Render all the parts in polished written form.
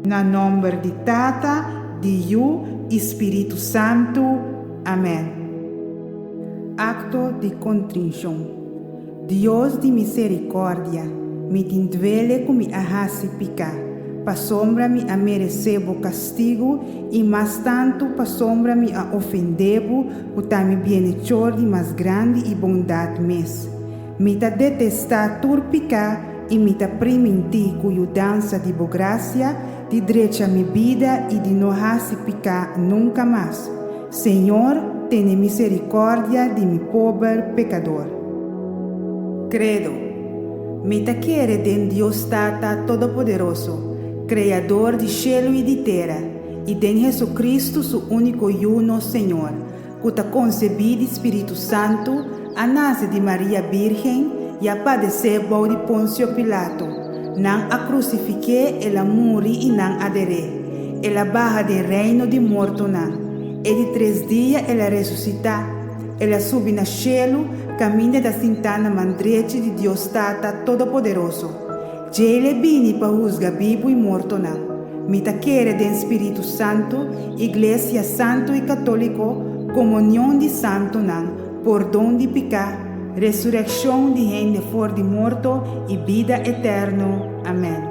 Na nòmber di Tata, di Yu i Spiritu Santu. Amèn. Akto di kontrinshon. Dios di miserikòrdia, mi tin duele ku mi a hasi piká, pasobra mi a meresé bo kastigu i mas tantu pasobra mi a ofendé bo ku ta mi bienechor di mas grandi i bondat mes. Mi ta detestá tur piká i mi ta primintí ku yudansa di bo grasia di drecha mi bida i di no hasi piká nunka mas. Señor, tene miserikòrdia di mi pober pekador. Kredo. Mi ta kere den Dios Tata Todopoderoso, Kreador di shelu i di tera, i den Hesukristu su úniko Yu nos Señor, ku ta konsebí di Spiritu Santu, a nase di Maria Bírgen i a padesé bou di Ponsio Pilato. Nan a krusifik'é, el a muri i nan a der'é. El a baha den reino di mortonan. E di tres dia el a resusitá. El a subi na shelu, kaminda e ta sintá na man drechi di Dios Tata Todopoderoso. Djei l'e bini pa husga bibu i mortonan. Mi ta kere den Spiritu Santu, Iglesia Santu i Katóliko, komunion di santunan, pordon di piká, resurekshon di hende for di morto i bida eterno. Amèn.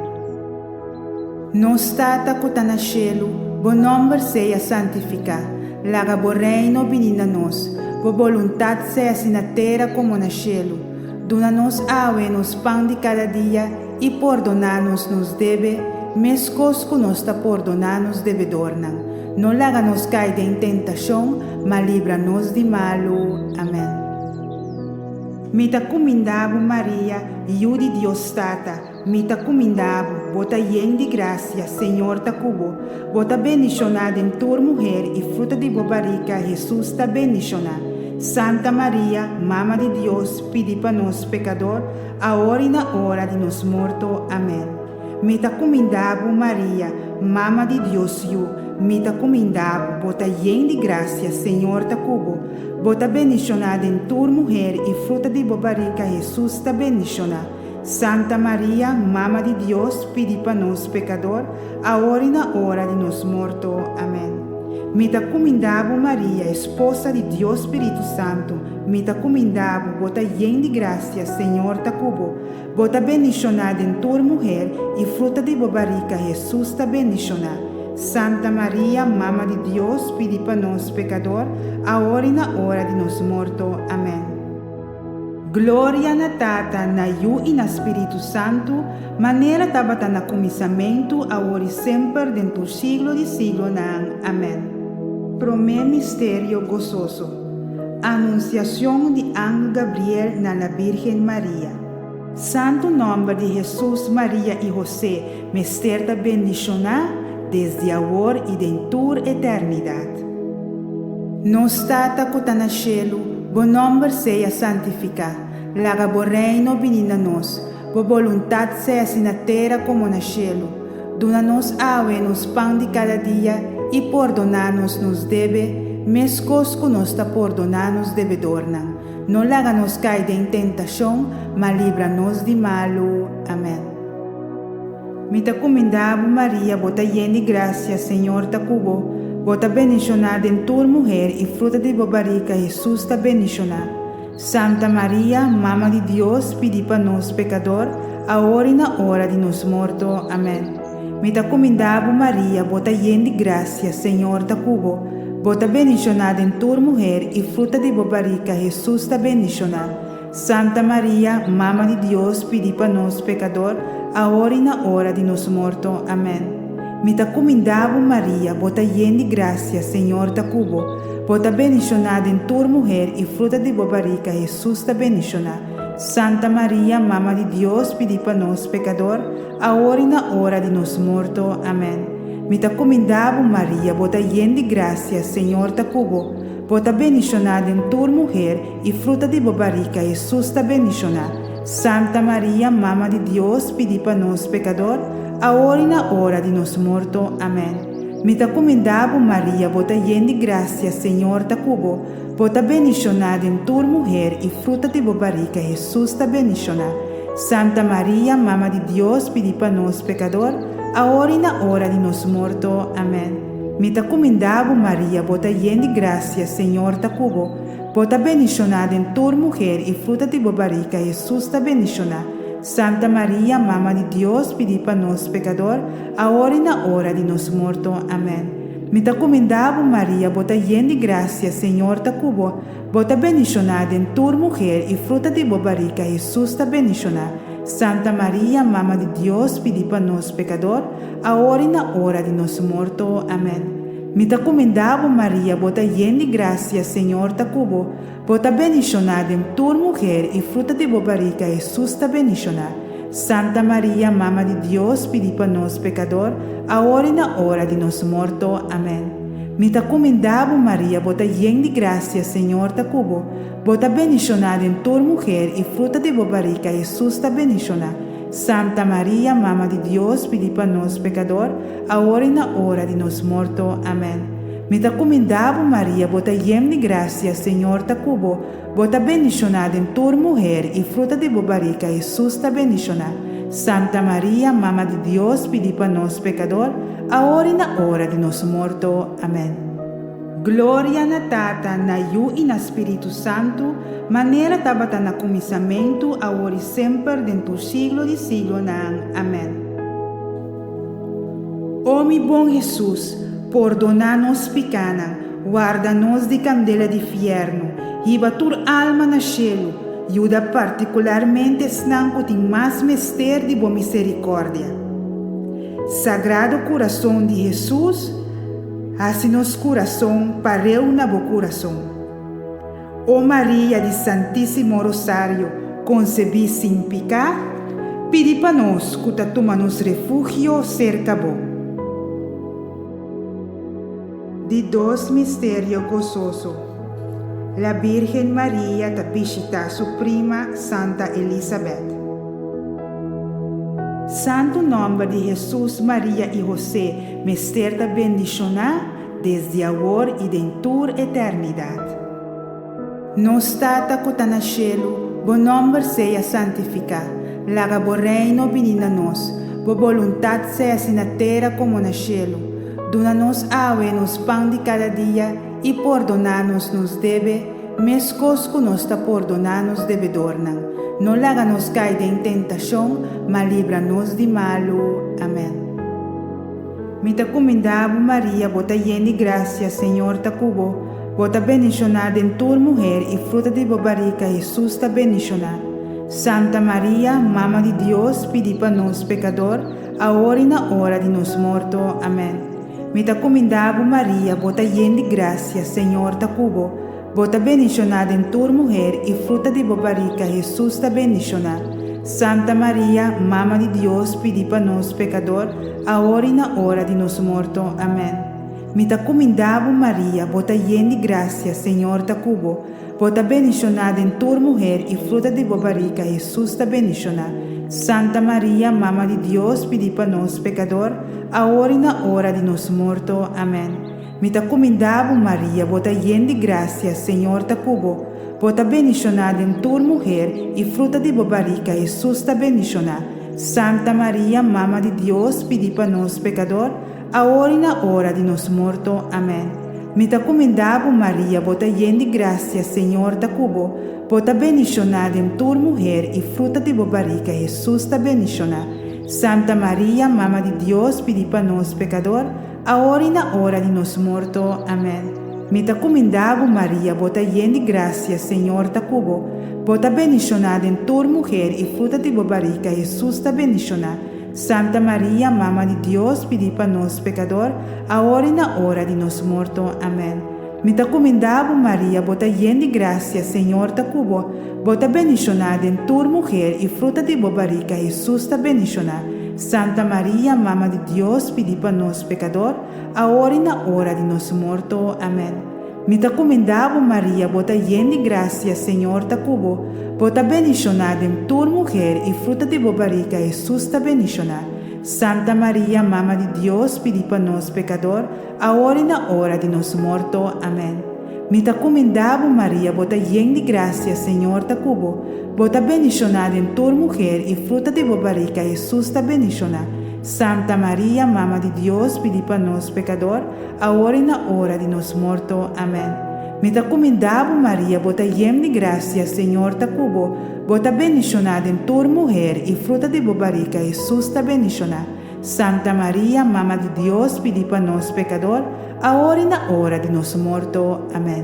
Nos Tata ku ta na shelu, bo nòmber sea santifiká. Laga bo Reino bini na nos. Bo boluntat sea hasi na tera komo na shelu. Duna nos awe nos pan di kada dia i pordoná nos nos debe, meskos ku nos ta pordoná nos debedornan. No laga nos kai den tentashon, ma libra nos di malu. Amèn. Mi ta kumindá bo, Maria, Yu di Dios Tata, mi ta kumindá bo, bo ta yen di grasia, Señor ta ku bo. Bo ta bendishoná den tur muher i fruta di bo barika, Hesus, ta bendishoná. Santa Maria, Mama di Dios, pidi pa nos pekador, awor i na ora di nos morto. Amèn. Mi ta kumindá bo, Maria, Mama di Dios Yu, mi ta kumindá bo, bo ta yen di grasia, Señor ta ku bo. Bo ta bendishoná den tur muher i fruta di bo barika, Hesus, ta bendishoná. Santa Maria, Mama di Dios, pidi pa nos pekador, awor i na ora di nos morto. Amèn. Mi ta kumindá bo, Maria, esposa di Dios Spiritu Santu, mi ta kumindá bo, bo ta yen di grasia, Señor ta ku bo. Bo ta bendishoná den tur muher, i fruta di bo barika, Hesus, ta bendishoná. Santa Maria, Mama di Dios, pidi pa nos pekador, awor i na ora di nos morto. Amèn. Gloria na Tata, na Yu i na Spiritu Santu, manera tabata na kuminsamentu, awor i semper, den tur siglo di siglonan. Amèn. Promé misterio gososo, Anunsiashon di angel Gabriel na la Bírgen Maria. Santu nòmber di Hesus, Maria i Hosé mester ta bendishoná desdi awor i den tur eternidat. Nos Tata ku ta na shelu, bo nòmber sea santifiká. Laga bo Reino bini na nos. Bo boluntat sea hasi na tera komo na shelu. Duna nos awe nos pan di kada dia i pordoná nos nos debe, meskos ku nos ta pordoná nos debedornan. No laga nos kai den tentashon, ma libra nos di malu. Amèn. Mi ta kumindá bo, Maria, bo ta yen di grasia, Señor ta ku bo. Bo ta bendishoná den tur muher i fruta di bo barika, Hesus, ta bendishoná. Santa Maria, Mama di Dios, pidi pa nos pekador, awor i na ora di nos morto. Amèn. Mi ta kumindá bo, Maria, bo ta yen di grasia, Señor ta ku bo. Bo ta bendishoná den tur muher i fruta di bo barika, Hesus, ta bendishoná. Santa Maria, Mama di Dios, pidi pa nos pekador, awor i na ora di nos morto. Amèn. Mi ta kumindá bo, Maria, bo ta yen di grasia, Señor ta ku bo. Bo ta bendishoná den tur muher i fruta di bo barika, Hesus, ta bendishoná. Santa Maria, Mama di Dios, pidi pa nos pekador, awor i na ora di nos morto. Amèn. Mi ta kumindá bo, Maria, bo ta yen di grasia, Señor ta ku bo. Bo ta bendishoná den tur muher i fruta di bo barika, Hesus, ta bendishoná. Santa Maria, Mama di Dios, pidi pa nos pekador, awor i na ora di nos morto. Amèn. Mi ta kumindá bo, Maria, bo ta yen di grasia, Señor ta ku bo. Bo ta bendishoná den tur muher i fruta di bo barika, Hesus, ta bendishoná. Santa Maria, Mama di Dios, pidi pa nos pekador, awor i na ora di nos morto. Amèn. Mi ta kumindá bo, Maria, bo ta yen di grasia, Señor ta ku bo. Bo ta bendishoná den tur muher i fruta di bo barika, Hesus, ta bendishoná. Santa Maria, Mama di Dios, pidi pa nos pekador, awor i na ora di nos morto. Amèn. Mi ta kumindá bo, Maria, bo ta yen di grasia, Señor ta ku bo. Bo ta bendishoná den tur muher i fruta di bo barika, Hesus, ta bendishoná. Santa Maria, Mama di Dios, pidi pa nos pekador, awor i na ora di nos morto. Amèn. Mi ta kumindá bo, Maria, bo ta yen di grasia, Señor ta ku bo. Bo ta bendishoná den tur muher i fruta di bo barika, Hesus, ta bendishoná. Santa Maria, Mama di Dios, pidi pa nos pekador, awor i na ora di nos morto. Amèn. Mi ta kumindá bo, Maria, bo ta yen di grasia, Señor ta ku bo. Bo ta bendishoná den tur muher i fruta di bo barika, Hesus, ta bendishoná. Santa Maria, Mama di Dios, pidi pa nos pekador, awor i na ora di nos morto. Amèn. Mi ta kumindá bo, Maria, bo ta yen di grasia, Señor ta ku bo. Bo ta bendishoná den tur muher i fruta di bo barika, Hesus, ta bendishoná. Santa Maria, Mama di Dios, pidi pa nos pekador, awor i na ora di nos morto. Amèn. Gloria na Tata, na Yu i na Spiritu Santu, manera tabata na kuminsamentu, awor i semper, den tur siglo di siglonan. Amèn. O mi bon Hesus, pordoná nos pikánan, warda nos di kandela di fièrnu, hiba tur alma na shelu, yuda partikularmente esnan ku tin mas mester di bo miserikòrdia. Sagrado Kurason di Hesus, Hasi nos kurason pareu na bo kurason. O Maria di Santísimo Rosario konsebí sin piká, pidi pa nos ku ta tuma nos refugio serka bo. Di dos misterio gososo. La Bírgen Maria ta bishitá su prima Santa Elisabèt. Santu nòmber di Hesus, Maria i Hosé Mester ta bendishoná desdi awor i den tur eternidat. Nos Tata ku ta na shelu, bo nòmber sea santifiká. Laga bo Reino bini na nos. Bo boluntat sea hasi na tera komo na shelu. Duna nos awe nos pan di kada dia i pordoná nos nos debe, meskos ku nos ta pordoná nos debedornan. No laga nos kai den tentashon, ma libra nos di malu. Amèn. Mi ta kumindá bo, Maria, bo ta yen di grasia, Señor ta ku bo. Bo ta bendishoná den tur muher i fruta di bo barika, Hesus, ta bendishoná. Santa Maria, Mama di Dios, pidi pa nos pekador, awor i na ora di nos morto. Amèn. Mi ta kumindá bo, Maria, bo ta yen di grasia, Señor ta ku bo. Bo ta bendishoná den tur muher i fruta di bo barika, Hesus, ta bendishoná. Santa Maria, Mama di Dios, pidi pa nos pekador, awor i na ora di nos morto. Amèn. Mi ta kumindá bo, Maria, bo ta yen di grasia, Señor ta ku bo. Bo ta bendishoná den tur muher i fruta di bo barika, Hesus, ta bendishoná. Santa Maria, Mama di Dios, pidi pa nos pekador, awor i na ora di nos morto. Amèn. Mi ta kumindá bo, Maria, bo ta yen di grasia, Señor ta ku bo. Bo ta bendishoná den tur muher, i fruta di bo barika, Hesus, ta bendishoná. Santa Maria, Mama di Dios, pidi pa nos pekador, awor i na ora di nos morto. Amèn. Mi ta kumindá bo, Maria, bo ta yen di grasia, Señor ta ku bo. Bo ta bendishoná den tur muher, i fruta di bo barika, Hesus, ta bendishoná. Santa Maria, Mama di Dios, pidi pa nos pekador, Awor i na ora di nos morto. Amèn. Mi ta kumindá bo, Maria, bo ta yen di grasia, Señor ta ku bo. Bo ta bendishoná den tur muher i fruta di bo barika, Hesus, ta bendishoná. Santa Maria, Mama di Dios, pidi pa nos pekador, awor i na ora di nos morto. Amèn. Mi ta kumindá bo, Maria, bo ta yen di grasia, Señor ta ku bo. Bo ta bendishoná den tur muher i fruta di bo barika, Hesus, ta bendishoná. Santa Maria, Mama di Dios, pidi pa nos pekador, awor i na ora di nos morto. Amèn. Mi ta kumindá bo, Maria, bo ta yen di grasia, Señor ta ku bo. Bo ta bendishoná den tur muher i fruta di bo barika, Hesus, ta bendishoná. Santa Maria, Mama di Dios, pidi pa nos pekador, awor i na ora di nos morto. Amèn. Mi ta kumindá bo, Maria, bo ta yen di grasia, Señor ta ku bo. Bo ta bendishoná den tur muher i fruta di bo barika, Hesus, ta bendishoná. Santa Maria, Mama di Dios, pidi pa nos pekador, awor i na ora di nos morto. Amèn. Mi ta kumindá bo, Maria, bo ta yen di grasia, Señor ta ku bo, bo ta bendishoná den tur muher, i fruta di bo barika, Hesus, ta bendishoná. Santa Maria, Mama di Dios, pidi pa nos pekador, awor i na ora di nos morto. Amèn.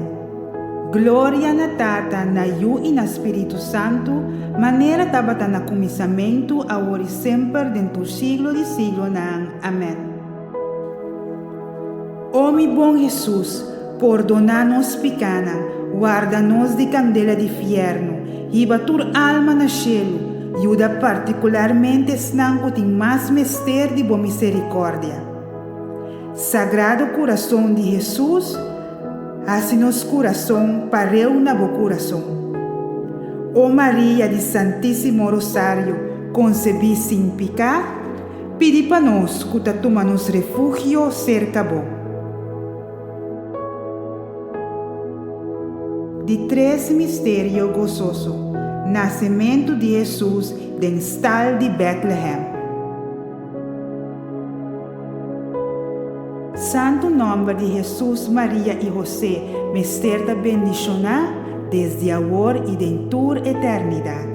Gloria na Tata, na Yu i na Spiritu Santu, manera tabata na kuminsamentu, awor i semper, den tur siglo di siglonan. Amèn. O mi bon Hesus, pordoná nos pikánan, warda nos di kandela di fièrnu, hiba tur alma na shelu, yuda partikularmente esnan ku tin mas mester di bo miserikòrdia. Sagrado Kurason di Hesus, hasi nos kurason pareu na bo kurason. O Maria di Santísimo Rosario konsebí sin piká, pidi pa nos ku ta tuma nos refugio serka bo. Di tres misterio gososo, Nasementu di Hesus den stal di Bètlehèm. Santu nòmber di Hesus, Maria i Hosé mester ta bendishoná desdi awor i den tur eternidat.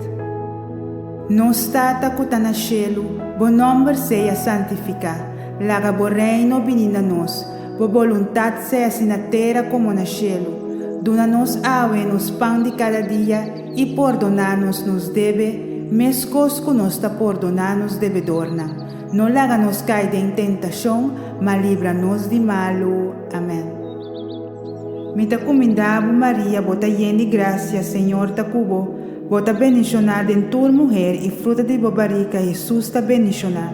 Nos Tata ku ta na shelu, bo nòmber sea santifiká. Laga bo Reino bini na nos. Bo boluntat sea si na tera komo na shelu. Duna nos awe nos pan di kada dia i pordoná nos nos debe, meskos ku nos ta pordoná nos debedornan. No laga nos kai den tentashon, ma libra nos di malu. Amèn. Mi ta kumindá bo, Maria, bo ta yen di grasia, Señor ta ku bo. Bo ta bendishoná den tur muher i fruta di bo barika, Hesus, ta bendishoná.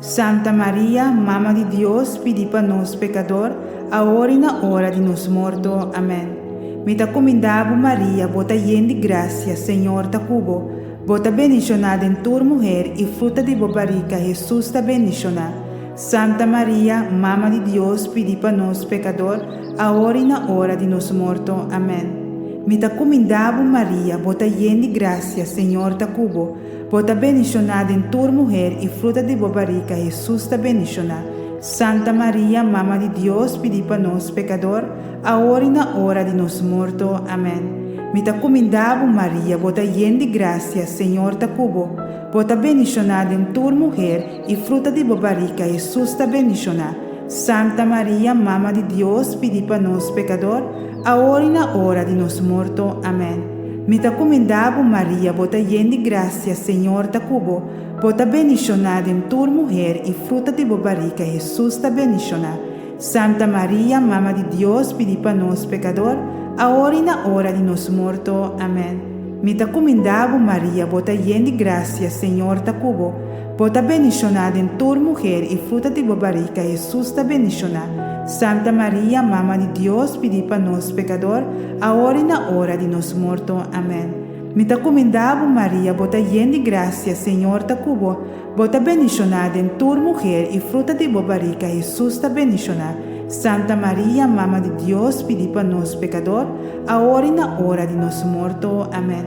Santa Maria, Mama di Dios, pidi pa nos pekador, awor i na ora di nos morto. Amèn. Mi ta kumindá bo, Maria, bo ta yen di grasia, Señor ta ku bo. Bo ta bendishoná den tur muher i fruta di bo barika, Hesus, ta bendishoná. Santa Maria, Mama di Dios, pidi pa nos pekador, awor i na ora di nos morto. Amèn. Mi ta kumindá bo, Maria, bo ta yen di grasia, Señor ta ku bo. Bo ta bendishoná den tur muher i fruta di bo barika, Hesus, ta bendishoná. Santa Maria, Mama di Dios, pidi pa nos pekador, awor i na ora di nos morto. Amèn. Mi ta kumindá bo, Maria, bo ta yen di grasia, Señor ta ku bo. Bo ta bendishoná den tur muher i fruta di bo barika, Hesus, ta bendishoná. Santa Maria, Mama di Dios, pidi pa nos pekador, awor i na ora di nos morto. Amèn. Mi ta kumindá bo, Maria, bo ta yen di grasia, Señor ta ku bo. Bo ta bendishoná den tur muher i fruta di bo barika, Hesus, ta bendishoná. Santa Maria, Mama di Dios, pidi pa nos pekador, awor i na ora di nos morto. Amèn. Mi ta kumindá bo, Maria, bo ta yen di grasia, Señor ta ku bo. Bo ta bendishoná den tur muher i fruta di bo barika, Hesus, ta bendishoná. Santa Maria, Mama di Dios, pidi pa nos pekador, awor i na ora di nos morto. Amèn. Mi ta kumindá bo, Maria, bo ta yen di grasia, Señor ta ku bo. Bo ta bendishoná den tur muher i fruta di bo barika, Hesus, ta bendishoná. Santa Maria, Mama di Dios, pidi pa nos pekador, awor i na ora di nos morto. Amèn.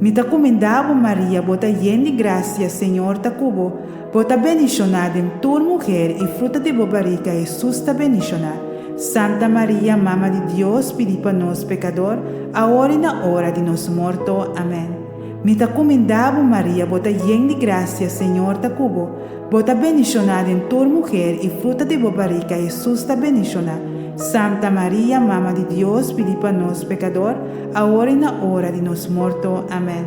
Mi ta kumindá bo, Maria, bo ta yen di grasia, Señor ta ku bo. Bo ta bendishoná den tur muher i fruta di bo barika, Hesus, ta bendishoná. Santa Maria, Mama di Dios, pidi pa nos pekador, awor i na ora di nos morto. Amèn. Mi ta kumindá bo, Maria, bo ta yen di grasia, Señor ta ku bo. Bo ta bendishoná den tur muher i fruta di bo barika, Hesus, ta bendishoná. Santa Maria, Mama di Dios, pidi pa nos pekador, awor i na ora di nos morto. Amèn.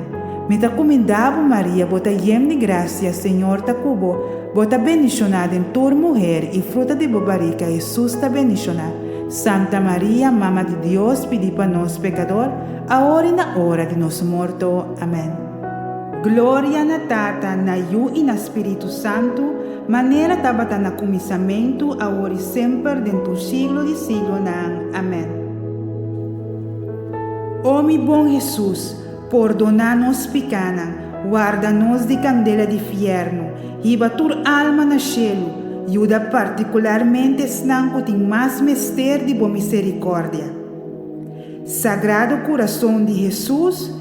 Mi ta kumindá bo, Maria, bo ta yen di grasia, Señor ta ku bo. Bo ta bendishoná den tur muher i fruta di bo barika, Hesus, ta bendishoná. Santa Maria, Mama di Dios, pidi pa nos pekador, Awor i na ora di nos morto. Amèn. Gloria na Tata, na Yu i na Spiritu Santu, manera tabata na kuminsamentu, awor i semper, den tur siglo di siglonan. Amèn. O mi bon Hesus, pordoná nos pikánan, warda nos di kandela di fièrnu, hiba tur alma na shelu, yuda partikularmente esnan ku tin mas mester di bo miserikòrdia. Sagrado Kurason di Hesus,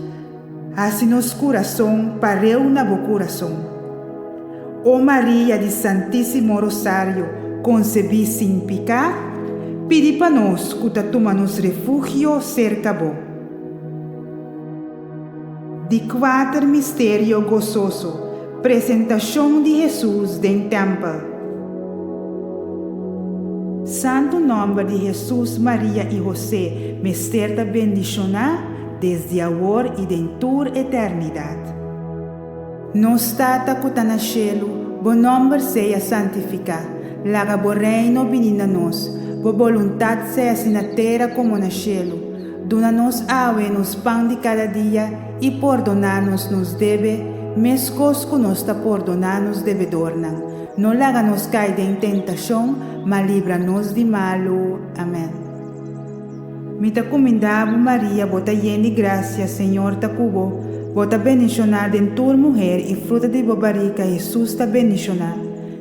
hasi nos kurason pareu na bo kurason. O Maria di Santísimo Rosario, konsebí sin piká, pidi pa nos ku ta tuma nos refugio serka bo. Di kuater misterio gososo, Presentashon di Hesus den tèmpel. Santu nòmber di Hesus, Maria i Hosé mester ta bendishoná desdi awor i den tur eternidat. Nos Tata ku ta na shelu, bo nòmber sea santifiká. Laga bo Reino bini na nos. Bo boluntat sea hasi na tera komo na shelu. Duna nos awe nos pan di kada dia i pordoná nos nos debe, meskos ku nos ta pordoná nos debedornan. No laga nos kai den tentashon, ma libra nos di malu. Amèn. Mi ta kumindá bo, Maria, bo ta yen di grasia, Señor ta ku bo. Bo ta bendishoná den tur muher i fruta di bo barika, Hesus, ta bendishoná.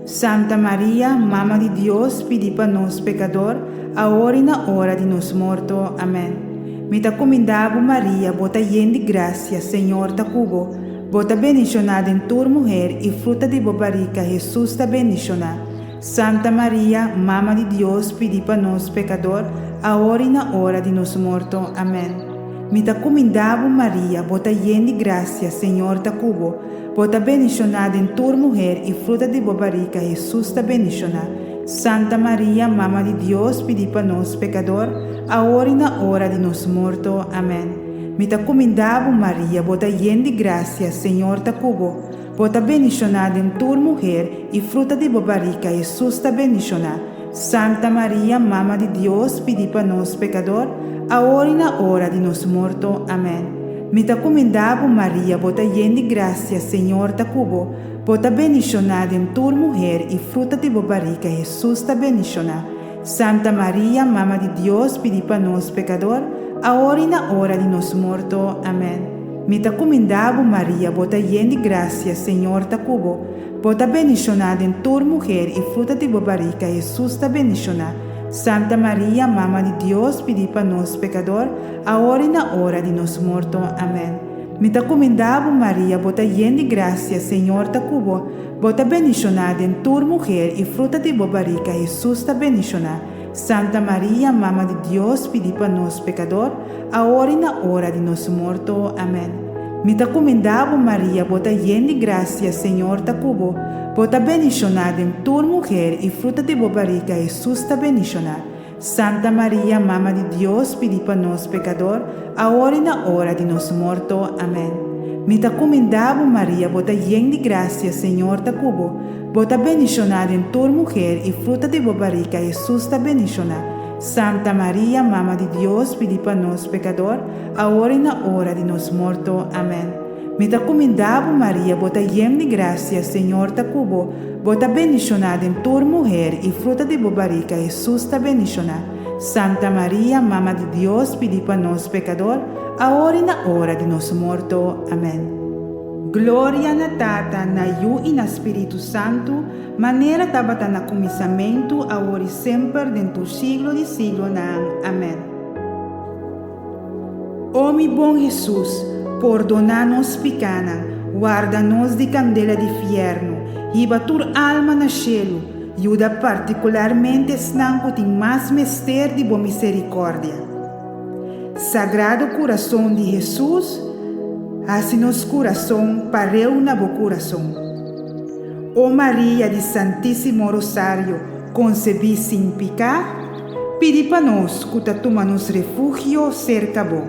Santa Maria, Mama di Dios, pidi pa nos pekador, awor i na ora di nos morto. Amèn. Mi ta kumindá bo, Maria, bo ta yen di grasia, Señor ta ku bo. Bo ta bendishoná den tur muher i fruta di bo barika, Hesus, ta bendishoná. Santa Maria, Mama di Dios, pidi pa nos pekador, awor i na ora di nos morto. Amèn. Mi ta kumindá bo, Maria, bo ta yen di grasia, Señor ta ku bo. Bo ta bendishoná den tur muher i fruta di bo barika, Hesus, ta bendishoná. Santa Maria, Mama di Dios, pidi pa nos pekador, awor i na ora di nos morto. Amèn. Mi ta kumindá bo, Maria, bo ta yen di grasia, Señor ta ku bo. Bo ta bendishoná den tur muher i fruta di bo barika, Hesus, ta bendishoná. Santa Maria, Mama di Dios, pidi pa nos pekador, awor i na ora di nos morto. Amèn. Mi ta kumindá bo, Maria, bo ta yen di grasia, Señor ta ku bo. Bo ta bendishoná den tur muher i fruta di bo barika, Hesus, ta bendishoná. Santa Maria, Mama di Dios, pidi pa nos pekador, awor i na ora di nos morto. Amèn. Mi ta kumindá bo, Maria, bo ta yen di grasia, Señor ta ku bo. Bo ta bendishoná den tur muher i fruta di bo barika, Hesus, ta bendishoná. Santa Maria, Mama di Dios, pidi pa nos pekador, awor i na ora di nos morto. Amèn. Mi ta kumindá bo, Maria, bo ta yen di grasia, Señor ta ku bo. Bo ta bendishoná den tur muher i fruta di bo barika, Hesus, ta bendishoná. Santa Maria, Mama di Dios, pidi pa nos pekador, awor i na ora di nos morto. Amèn. Mi ta kumindá bo, Maria, bo ta yen di grasia, Señor ta ku bo. Bo ta bendishoná den tur muher i fruta di bo barika, Hesus, ta bendishoná. Santa Maria, Mama di Dios, pidi pa nos pekador, awor i na ora di nos morto. Amèn. Mi ta kumindá bo, Maria, bo ta yen di grasia, Señor ta ku bo. Bo ta bendishoná den tur muher i fruta di bo barika, Hesus, ta bendishoná. Santa Maria, Mama di Dios, pidi pa nos pekador, awor i na ora di nos morto. Amèn. Mi ta kumindá bo, Maria, bo ta yen di grasia, Señor ta ku bo. Bo ta bendishoná den tur muher i fruta di bo barika, Hesus, ta bendishoná. Santa Maria, Mama di Dios, pidi pa nos pekador, awor i na ora di nos morto. Amèn. Gloria na Tata, na Yu i na Spiritu Santu, manera tabata na kuminsamentu, awor i semper, den tur siglo di siglonan. Amèn. O mi bon Hesus, pordoná nos pikánan, warda nos di kandela di fièrnu, hiba tur alma na shelu, yuda partikularmente esnan ku tin mas mester di bo miserikòrdia. Sagrado Kurason di Hesus, hasi nos kurason pareu na bo kurason. O Maria di Santísimo Rosario, konsebí sin piká, pidi pa nos ku ta tuma nos refugio serka bo.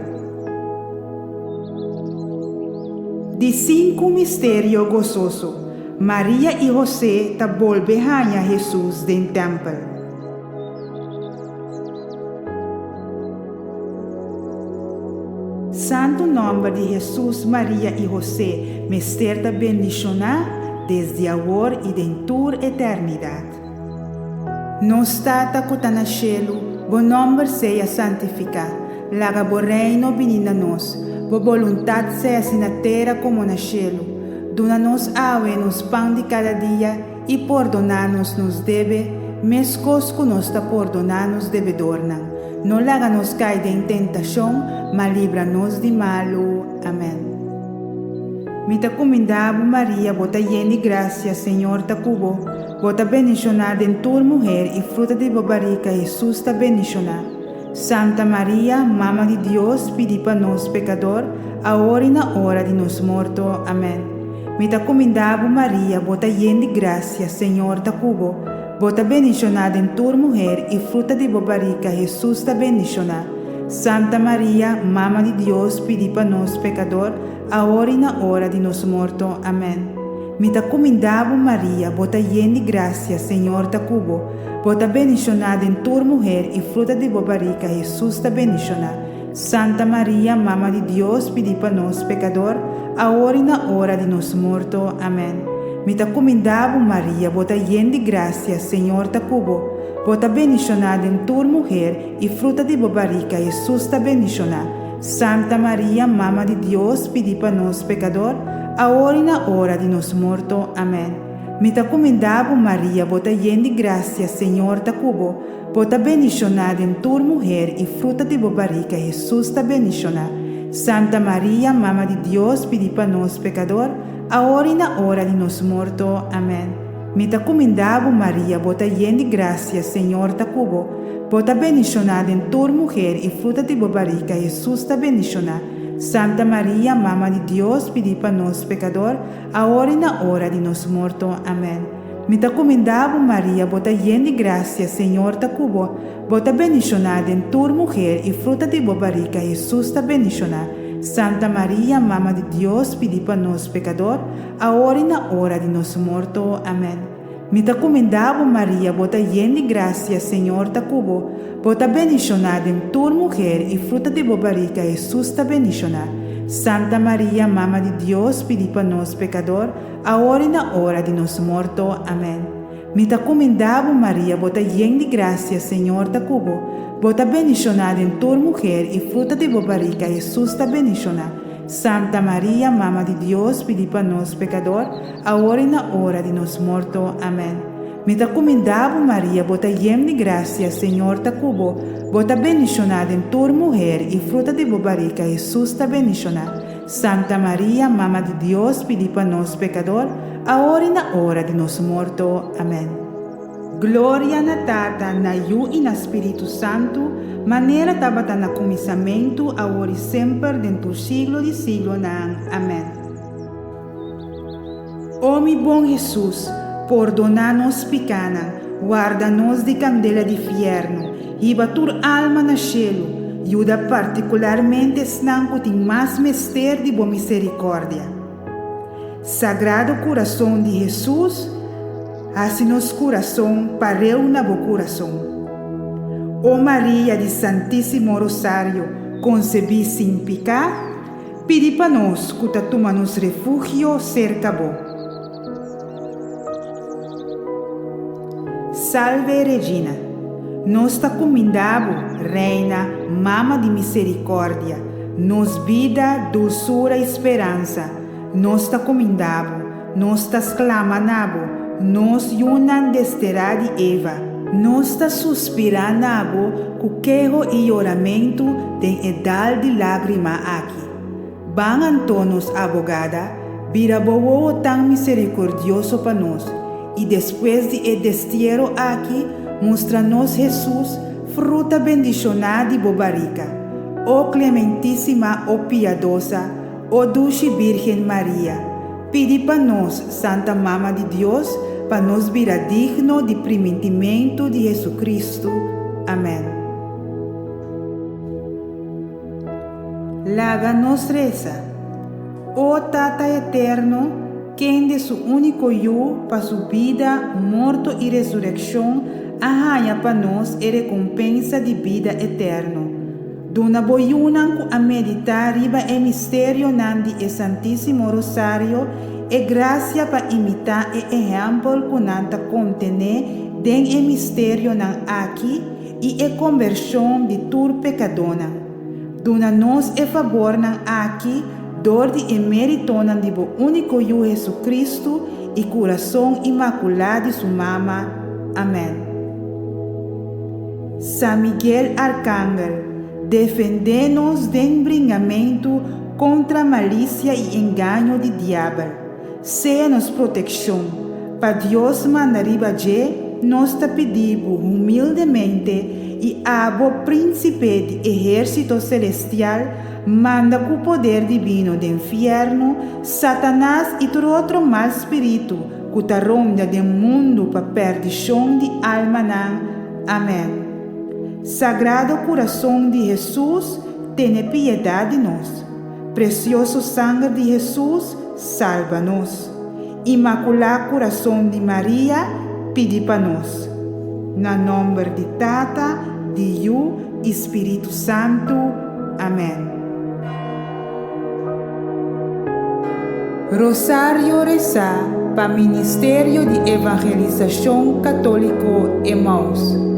Di sinku misterio gososo, Maria i Hosé ta bolbe haña Hesus den tèmpel. Santu nòmber di Hesus, Maria i Hosé mester ta bendishoná desdi awor i den tur eternidat. Nos Tata ku ta na shelu, bo nòmber sea santifiká. Laga bo Reino bini na nos. Bo boluntat sea hasi na tera komo na shelu. Duna nos awe nos pan di kada dia i pordoná nos nos debe, meskos ku nos ta pordoná nos debedornan. No laga nos kai den tentashon, ma libra nos di malu. Amèn. Mi ta kumindá bo, Maria, bo ta yen di grasia, Señor ta ku bo. Bo ta bendishoná den tur muher, i fruta di bo barika, Hesus, ta bendishoná. Santa Maria, Mama di Dios, pidi pa nos pekador, awor i na ora di nos morto. Amèn. Mi ta kumindá bo, Maria, bo ta yen di grasia, Señor ta ku bo. Bo ta bendishoná den tur muher, i fruta di bo barika, Hesus, ta bendishoná. Santa Maria, Mama di Dios, pidi pa nos pekador, awor i na ora di nos morto. Amèn. Mi ta kumindá bo, Maria, bo ta yen di grasia, Señor ta ku bo. Bo ta bendishoná den tur muher, i fruta di bo barika, Hesus, ta bendishoná. Santa Maria, Mama di Dios, pidi pa nos pekador, awor i na ora di nos morto. Amèn. Mi ta kumindá bo, Maria, bo ta yen di grasia, Señor ta ku bo. Bo ta bendishoná den tur muher, i fruta di bo barika, Hesus, ta bendishoná. Santa Maria, Mama di Dios, pidi pa nos pekador, awor i na ora di nos morto. Amèn. Mi ta kumindá bo, Maria, bo ta yen di grasia, Señor ta ku bo. Bo ta bendishoná den tur muher, i fruta di bo barika, Hesus, ta bendishoná. Santa Maria, Mama di Dios, pidi pa nos pekador, awor i na ora di nos morto. Amèn. Mi ta kumindá bo, Maria, bo ta yen di grasia, Señor ta ku bo. Bo ta bendishoná den tur muher, i fruta di bo barika, Hesus, ta bendishoná. Santa Maria, Mama di Dios, pidi pa nos pekador, awor i na ora di nos morto. Amèn. Mi ta kumindá bo, Maria, bo ta yen di grasia, Señor ta ku bo. Bo ta bendishoná den tur muher, i fruta di bo barika, Hesus, ta bendishoná. Santa Maria, Mama di Dios, pidi pa nos pekador, awor i na ora di nos morto. Amèn. Mi ta kumindá bo, Maria, bo ta yen di grasia, Señor ta ku bo. Bo ta bendishoná den tur muher, i fruta di bo barika, Hesus, ta bendishoná. Santa Maria, Mama di Dios, pidi pa nos pekador, awor i na ora di nos morto. Amèn. Mi ta kumindá bo, Maria, bo ta yen di grasia, Señor ta ku bo. Bo ta bendishoná den tur muher, i fruta di bo barika, Hesus, ta bendishoná. Santa Maria, Mama di Dios, pidi pa nos pekador, awor i na ora di nos morto. Amèn. Mi ta kumindá bo, Maria, bo ta yen di grasia, Señor ta ku bo. Bo ta bendishoná den tur muher, i fruta di bo barika, Hesus, ta bendishoná. Santa Maria, Mama di Dios, pidi pa nos pekador, awor i na ora di nos morto. Amèn. Gloria na Tata, na Yu i na Spiritu Santu, manera tabata na kuminsamentu, awor i semper, den tur siglo di siglonan. Amèn. O mi bon Hesus, pordoná nos pikánan, warda nos di kandela di fièrnu, hiba tur alma na shelu, yuda partikularmente esnan ku tin mas mester di bo miserikòrdia. Sagrado Kurason di Hesus, hasi nos kurason pareu na bo kurason. O Maria di Santísimo Rosario konsebí sin piká, pidi pa nos ku ta tuma nos refugio serka bo. Salve Regina, nos ta kumindá bo, Reina, Mama di Miserikòrdia, nos bida, dulsura i speransa, nos ta kumindá bo, nos ta sklama na bo, nos yunan desterá di Eva, nos ta suspirá na bo ku keho i yoramentu den e dal di lágrima aki. Ban anto, nos abogada, bira bo wowo tan miserikordioso pa nos, i despues di e destiero aki, mustra nos Hesus, fruta bendishoná di bo barika. O Klementísima, o piadosa, o dushi Bírgen Maria, pidi pa nos, Santa Mama di Dios, pa nos bira digno di primintimentu di Hesukristu. Amèn. Laga nos resa. O Tata Eterno, kende su úniko Yu pa su bida, morto i resurekshon a haña pa nos e rekompensa di bida eterno, duna bo yunan ku a meditá riba e misterionan di e Santísimo Rosario e grasia pa imitá e ehèmpel ku nan ta kontené den e misterionan aki i e kombershon di tur pekadónan. Duna nos e fabornan aki dor di e méritonan di bo úniko Yu Jesucristo i Kurason Imakulá di su Mama. Amèn. San Miguel Arkangel, defendé nos den bringamentu. kontra malisia i engaño di diabel. Sea nos protekshon. Pa Dios manda riba dje, nos ta pidi bo humildemente i abo Prínsipe di ehérsito selestial, manda ku poder dibino den fièrnu Satanas i tur otro mal spiritu ku ta ronda den mundu pa pèrdishon di almanan. Amèn. Sagrado Kurason di Hesus, tene piedat di nos. Presioso Sanger di Hesus, salba nos. Imakulá Kurason di Maria, pidi pa nos. Na nòmber di Tata, di Yu i Spiritu Santu. Amèn. Rosario resá pa Ministerio di Evangelisashon Katóliko Emaus.